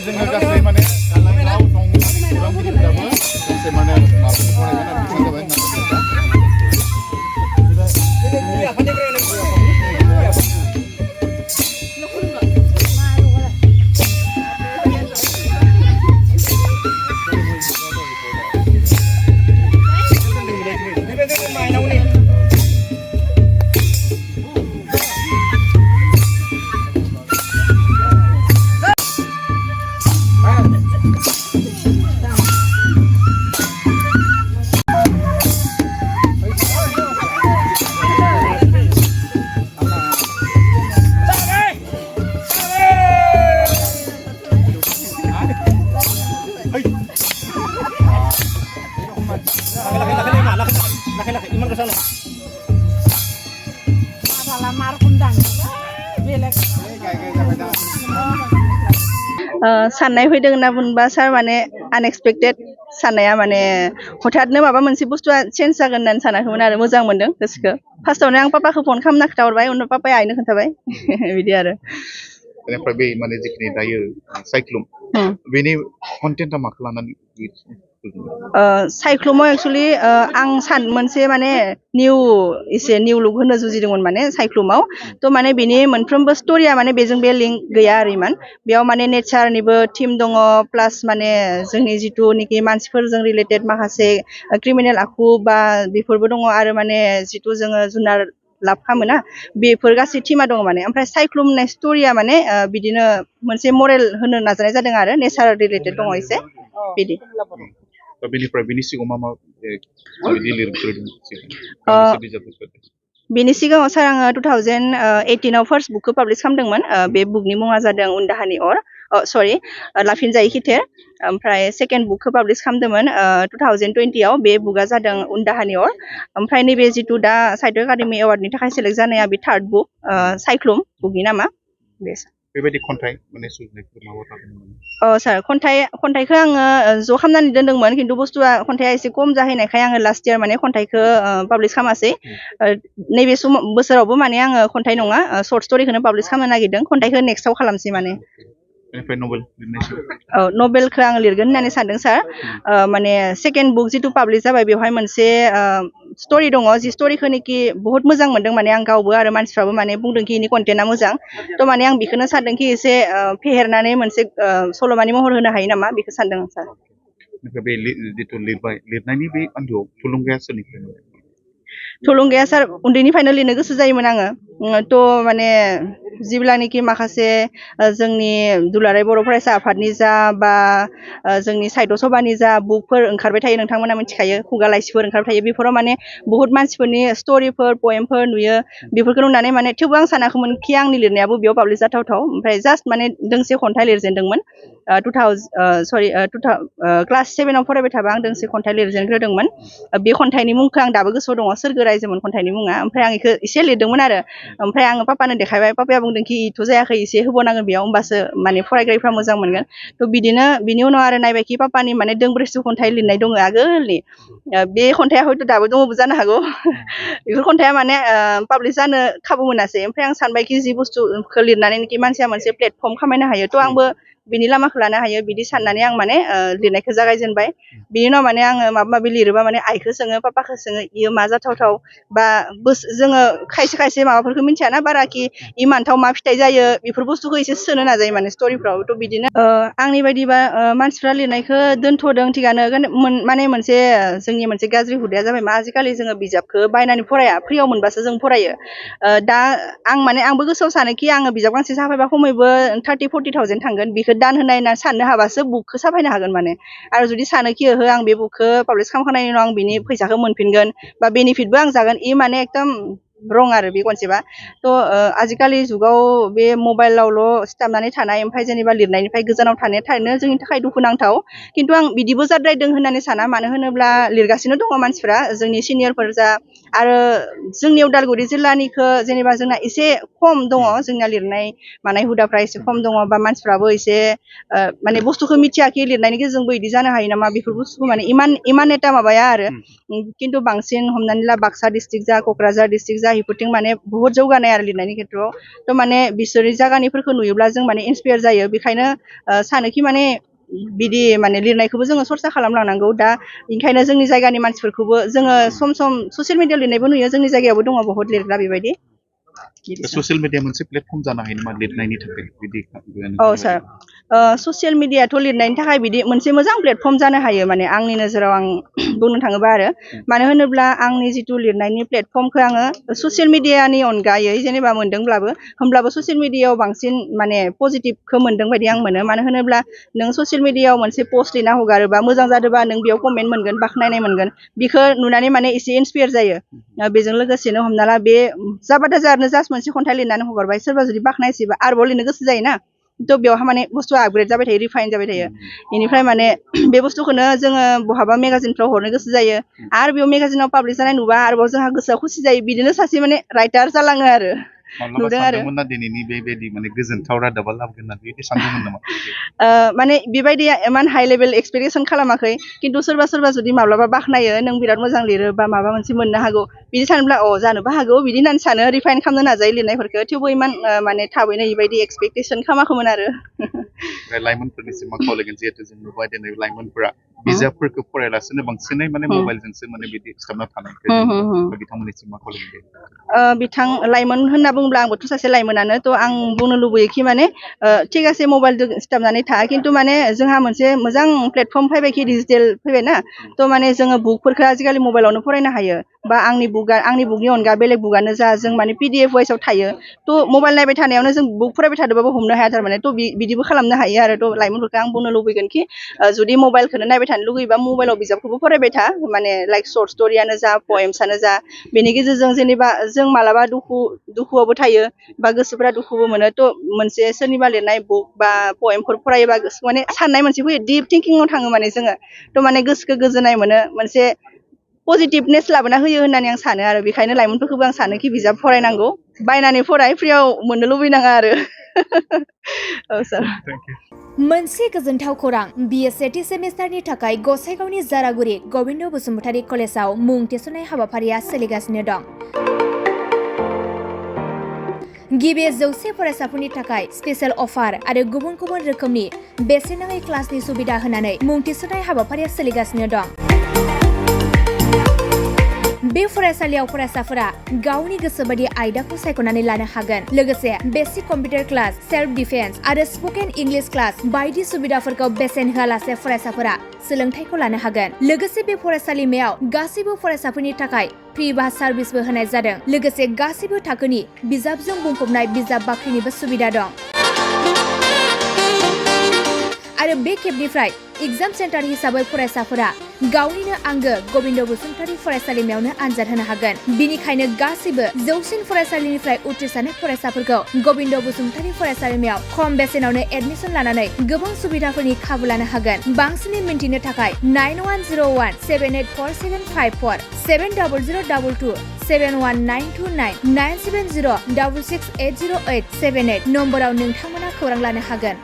जोङो गासै माने दालायाव दं खौरांगिरिफोराबो गासै माने माबाखौ फरायगोन आरो बिथाङा जाबाय साननाय फैदों होनना बुंबा सार माने आनएक्सपेक्टेड साननाया माने हठाथनो माबा मोनसे बुस्थुआ चेन्ज जागोन होननानै सानाखैमोन आरो मोजां मोनदों गोसोखौ फार्स्टआवनो आं पापाखौ फन खालामना खोन्थाहरबाय उनाव पापाया आइनो खोन्थाबाय बिदि आरो बेनिफ्राय बे माने जिखिनि दायो साइक्लुम बेनि कन्टेन्टआ माखौ लानानै साइक्लुमाव एक्सुवेलि आं मोनसे माने एसे निउ लुक होनो जुजिदोंमोन माने साइक्लुमाव थ' माने बिनि मोनफ्रोमबो स्ट'रिया माने बेजों बे लिंक गैया आरो इमान बेयाव माने नेचारनिबो थिम दङ प्लास माने जोंनि जिथुनिखि मानसिफोरजों रिलेटेड माखासे क्रिमिनेल आखु बा बेफोरबो दङ आरो माने जिथु जोङो जुनार लाब खालामोना बेफोर गासै थिमा दङ माने ओमफ्राय साइक्लुम होननाय स्ट'रिया माने बिदिनो मोनसे मरेल होनो नाजानाय जादों आरो नेचार रिलेटेड दङ एसे बिदि बेनिफ्राय बिनि सिगाङाव मा बिदि लिरग्रोदों बेनि सिगाङाव सार आङो 2018 फार्स्ट बुकखौ पाब्लिश खालामदोंमोन बे बुकनि मुङा जादों उन्दाहानि अर लाफिनजायै खिथेर ओमफ्राय सेकेन्ड बुकखौ पाब्लिश खालामदोंमोन 2020 बे बुकआ जादों उन्दाहानि अर ओमफ्राय नैबे जिथु दा साहित्य एकाडेमि एवार्डनि थाखाय सेलेक्ट जानाया बे थार्ड बुक साइक्लुम बुकनि नामा बेबायदि खन्थाइ माने सुजुनायफोर माबा सार खन्थाइखौ आङो ज' खालामनानै दोनदोंमोन खिन्थु बुस्थुआ खन्थाइआ एसे खम जाहैनायखाय आङो लास्ट इयार माने खन्थाइखौ पाब्लिश खालामासै नैबे बोसोरावबो माने आङो खन्थाइ नङा सर्ट स्ट'रिखौनो पाब्लिश खालामनो नागिरदों खन्थाइखौ नेक्स्टआव खालामसै माने नभेलखौ आं लिरगोन होननानै सानदों सार माने सेकेन्ड बुक जिथु पाब्लिश जाबाय बेवहाय मोनसे स्ट'रि दङ जि स्ट'रिखौनोखि बहुत मोजां मोनदों माने आं गावबो आरो मानसिफ्राबो माने बुंदोंखि इनि कन्टेन्टआ मोजां थ' माने आं बेखौनो सानदोंखि एसे फेहेरनानै मोनसे सल'मानि महर होनो हायो नामा बेखौ सानदों आं सार बे जिथु लिरनायनि बे आन्दोआव थुलुंगाया सोरनिफ्राय थुलुंगाया सार उन्दैनिफ्रायनो लिरनो गोसो जायोमोन आङो थ' माने जेब्लानोखि माखासे जोंनि दुलाराय बर' फरायसा आफादनि जा बा जोंनि साहित्य सभानि जा बुकफोर ओंखारबाय थायो नोंथांमोना मिथिखायो खुगा लाइसिफोर ओंखारबाय थायो बेफोराव माने बहुत मानसिफोरनि स्ट'रिफोर पएमफोर नुयो बेफोरखौ नुनानै माने थेवबो आं सानाखैमोन कि आंनि लिरनायाबो बेयाव पाब्लिश जाथावथाव ओमफ्राय जास्ट माने दोंसे खन्थाइ लिरजेनदोंमोन क्लास 7आव फरायबाय थाबा आं दोंसे खन्थाइ लिरजेनग्रोदोंमोन बे खन्थाइनि मुंखौ आं दाबो गोसोआव दङ सोरगो रायजोमोन खन्थाइनि मुङा ओमफ्राय आं बेखौ एसे लिरदोंमोन आरो ओमफ्राय आङो पापानो देखायबाय पापाया बुंदों कि इथ' जायाखै एसे होबावनांगोन बेयाव होमबासो माने फरायग्राफ्रा मोजां मोनगोन थ' बिदिनो बिनि उनाव आरो नायबायखि पापानि माने दोंब्रैसो खन्थाइ लिरनाय दङ आगोलनि बे खन्थाइआ हयथ' दाबो दङबो जानो हागौ बेफोर खन्थाइआ माने पाब्लिश जानो खाबु मोनासै ओमफ्राय आं सानबायखि जि बुस्थुखौ लिरनानैखि मानसिया मोनसे प्लेटफर्म खामायनो हायो थ' आंबो बिनि लामाखौ लानो हायो बिदि साननानै आं माने लिरनायखौ जागायजेनबाय बिनि उनाव माने आङो माबा माबि लिरोबा माने आइखौ सोङो पापाखौ सोङो इयो मा जाथावथाव बा जोङो खायसे खायसे माबाफोरखौ मिथियाना बाराखि इमानथाव मा फिथाइ जायो बेफोर बुस्थुखौ एसे सोनो नाजायो माने स्ट'रिफ्राव थ' बिदिनो आंनि बायदिबा मानसिफ्रा लिरनायखौ दोनथ'दों थिगानो माने मोनसे जोंनि मोनसे गाज्रि हुदाया जाबाय मा आजिखालि जोङो बिजाबखौ बायनानै फराया फ्रियाव मोनबासो जों फरायो दा आंबो गोसोआव सानोखि आङो बिजाब गांसे साफायबा खमैबो 30-40,000 थांगोन बेखौ दान होनाय होनना साननो हाबासो बुकखौ साफायनो हागोन माने आरो जुदि सानोखि ओहो आं बे बुकखौ पाब्लिश खालामखांनायनि उनाव आं बिनि फैसाखौ मोनफिनगोन बा बेनिफिटबो आं जागोन इ माने एकदम रं आरो बे कनसेप्टआ थ' आजिखालि जुगाव बे मबाइलावल' सिथाबनानै थानाय ओमफ्राय जेनेबा लिरनायनिफ्राय गोजानाव थानाया थारैनो जोंनि थाखाय दुखुनांथाव खिन्थु आं बिदिबो जाद्रायदों होननानै साना मानो होनोब्ला लिरगासिनो दङ मानसिफ्रा जोंनि सिनियरफोर जा आरो जोंनि उदालगुरि जिल्लानिखौ जेनेबा जोंना एसे खम दङ जोंना लिरनाय मानाय हुदाफ्रा एसे खम दङ बा मानसिफ्राबो एसे माने बुस्थुखौ मिथियाखि लिरनायनि गेजेरजोंबो बिदि जानो हायो नामा बेफोर बुस्थुखौ माने इमान एटा माबाया आरो खिन्थु बांसिन हमनानै ला बाक्सा डिस्ट्रिक्ट जा क'क्राझार डिस्ट्रिक्ट जा जाहैफोरथिं माने बहुत जौगानाय आरो लिरनायनि खेथ्रआव थ' माने बिसोरनि जायगानिफोरखौ नुयोब्ला जों माने इन्सपायार जायो बेखायनो सानोखि माने बिदि माने लिरनायखौबो जोङो सरसा खालामलांनांगौ दा ओंखायनो जोंनि जायगानि मानसिफोरखौबो जोङो सम सम ससियेल मिडियायाव लिरनायबो नुयो जोंनि जायगायावबो दङ बहुत लिरग्रा बेबायदि ससियेल मिडिया मोनसे प्लेटफर्म जानो हायो नामा लिरनायनि थाखाय बिदि औ सार ससियेल मिडियाथ' लिरनायनि थाखाय बिदि मोनसे मोजां प्लेटफर्म जानो हायो माने आंनि नोजोराव आं बुंनो थाङोबा आरो मानो होनोब्ला आंनि जिथु लिरनायनि प्लेटफर्मखौ आङो ससियेल मिडियानि अनगायै जेनेबा मोनदोंब्लाबो होमब्लाबो ससियेल मिडियायाव बांसिन माने पजिटिभखौ मोनदों बायदि आं मोनो मानो होनोब्ला नों ससियेल मिडियायाव मोनसे पस्ट लिरना हगारोबा मोजां जादोंबा नों बेयाव कमेन्ट मोनगोन बाख्नायनाय मोनगोन बेखौ नुनानै माने एसे इन्सपायार जायो बेजों लोगोसेनो हमना ला बे जाबादा जारनो जास्ट मोनसे खन्थाइ लिरनानै हगारबाय सोरबा जुदि बाख्नायसैबा आरोबाव लिरनो गोसो जायोना थ' बेवहा माने बुस्थुआ आपग्रेड जाबाय थायो रिफाइन जाबाय थायो बेनिफ्राय माने बे बुस्थुखौनो जोङो बहाबा मेगाजिनफ्राव हरनो गोसो जायो आरो बेयाव मेगाजिनाव पाब्लिश जानाय नुबा आरोबाव जोंहा गोसोआ खुसि जायो बिदिनो सासे माने राइटार जालाङो आरो नुदों आरो सानदोंमोन ना दिनैनि बेबायदि माने गोजोनथाव रादाबा लाबोगोन होननानै बिदि सानदोंमोन नामा माने बेबायदि इमान हाइ लेभेल एक्सपेक्टेसन खालामाखै खिन्थु सोरबा सोरबा जुदि माब्लाबा बाख्नायो नों बिराद मोजां लिरो बा माबा मोनसे मोननो हागौ बिदि सानोब्ला जानोबो हागौ बिदि होननानै सानो रिफाइन खालामनो नाजायो लिरनायफोरखौ थेवबो इमान माने थाबैनो बेबायदि एक्सपेक्टेसन खालामाखैमोन आरो लाइमोनफोरनिसिम मा खावलायगोन जिहेतु जों नुबाय दिनै लाइमोनफोरा बिजाबफोरखौ फरायालासेनो बांसिनै माने मबाइलजोंसो माने बिदि सिथाबना थानायखौ बिथांमोननिसिम मा खावलायगोन बिथां लाइमोन होनना बुङोब्ला आंबोथ' सासे लाइमोनानो थ' आं बुंनो लुबैयोखि माने थिगासे मबाइलजों सिथाबनानै था खिन्थु माने जोंहा मोनसे मोजां प्लेटफर्म फैबायखि डिजिटेल फैबायना थ' माने जोङो बुकफोरखौ आजिखालि मबाइलावनो फरायनो हायो बा आंनि बुकनि अनगा बेलेग बुकआनो जा जों माने PDF वाइसआव थायो थ' मबाइल नायबाय थानायावनो जों बुक फरायबाय थादोंबाबो हमनो हाया थारमाने थ' बिदिबो खालामनो हायो आरो थ' लाइमोनफोरखौ आं बुंनो लुबैगोन कि जुदि मबाइलखौनो नायबाय थानो लुगैयोबा मबाइलाव बिजाबखौबो फरायबाय था माने लाइक सर्ट स्ट'रियानो जा पएम्सआनो जा बेनि गेजेरजों जेनेबा जों मालाबा दुखुआवबो थायो बा गोसोफोरा दुखुबो मोनो थ' मोनसे सोरनिबा लिरनाय बुक बा पएमफोर फरायोबा माने साननाय मोनसे फैयो डिप थिंकिंआव थाङो माने जोङो थ' माने गोसोखौ गोजोननाय मोनो मोनसे पजिटिभनेस लाबोना होयो होननानै आं सानो आरो बेखायनो लाइमोनफोरखौबो आं सानो कि बिजाब फरायनांगौ बायनानै फराय फ्रियाव मोननो लुबैनाङा आरो औ सार मोनसे गोजोनथाव खौरां BA सेथि सेमिस्टारनि थाखाय गसाइगावनि जारागुरि गबिन्द बसुमतारी कलेजाव मुं थिसननाय हाबाफारिया सोलिगासिनो दं गिबि 100 फरायसाफोरनि थाखाय स्पेशल अफार आरो गुबुन गुबुन रोखोमनि बेसेन नाङै क्लासनि सुबिदा होनानै मुं थिसननाय हाबाफारिया सोलिगासिनो दं बे फरायसालियाव फरायसाफोरा गावनि गोसोबायदि आयदाखौ सायख'नानै लानो हागोन लोगोसे basic computer class self defence आरो स्पोकेन इंलिश क्लास बायदि सुबिदाफोरखौ बेसेन होआलासे फरायसाफोरा सोलोंथाइखौ लानो हागोन लोगोसे बे फरायसालिमायाव गासैबो फरायसाफोरनि थाखाय फ्रि बास सार्भिसबो होनाय जादों लोगोसे गासैबो थाखोनि बिजाबजों बुंफबनाय बिजाब बाख्रिनिबो सुबिदा दं आरो बे खेबनिफ्राय एग्जाम सेन्टार हिसाबै फरायसाफोरा गावनिनो आंगो गबिन्द बसुमतारी फरायसालिमायावनो आनजाद होनो हागोन बिनिखायनो गासैबो जौसिन फरायसालिनिफ्राय उथ्रिसारनाय फरायसाफोरखौ गबिन्द बसुमतारी फरायसालिमायाव खम बेसेनावनो एडमिसन लानानै गोबां सुबिदाफोरनि खाबु लानो हागोन बांसिनै मिन्थिनो थाखाय 9101784754 700022 71929 97066680878 नम्बराव नोंथांमोना खौरां लानो हागोन